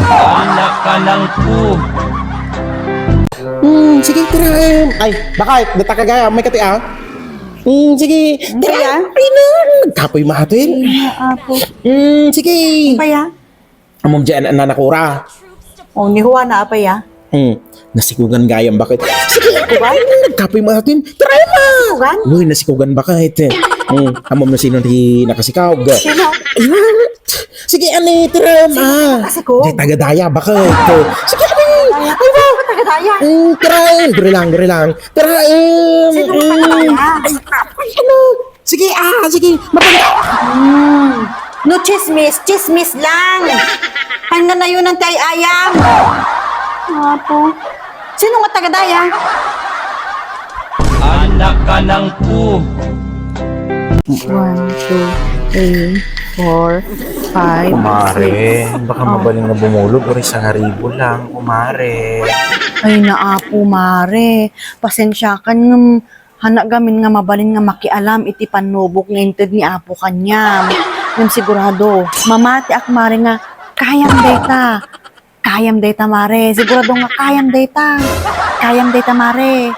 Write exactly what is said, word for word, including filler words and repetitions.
Anak ka ng pu- Hmm, sige, tara, em. Ay, bakit? Data ka gaya, may kati, ah. Hmm, sige. Kaya? Ay, na, nagkapoy matin. Ay, na, apo. Hmm, sige. Kaya? Amom dyan, anak, nakura. Oh, ni Juana, apa ya? Hmm. Nasikugan gayam, bakit? Sige, Kugan? Nagkapoy mo atin. Try mo! Kugan? Uy, nasikugan, bakit? Hmm. Amom na sino di nakasikaw? Sino? Ayan. Sige, ani, try mo. Sino nakasikaw? Di tagadaya, bakit? Sige, ani. Tagadaya? Ano ba? Sino tagadaya? Hmm, try. Diri lang, diri lang. Try. Sino tagadaya? Ay, ano? Sige, ah, sige. Mapag- Hmm. No chismis, chismis lang. Hanggang nayunan ti ay-ayam. Apo. Sino nga tagadaya? Anak ka ng pu- One, two, three, four, five, Kumare, six. Baka Oh. Mabaling na bumulog, or isang aribo lang, kumare. Ay, naapo, mare. Pasensya ka, ngem Hana gamin nga mabalin nga makialam iti pannubok nga inted ni Apo kaniam. Ngem sigurado, mamatiak, mare, nga kayam dayta. Kayam dayta, mare. Sigurado nga kayam dayta. Kayam dayta, mare.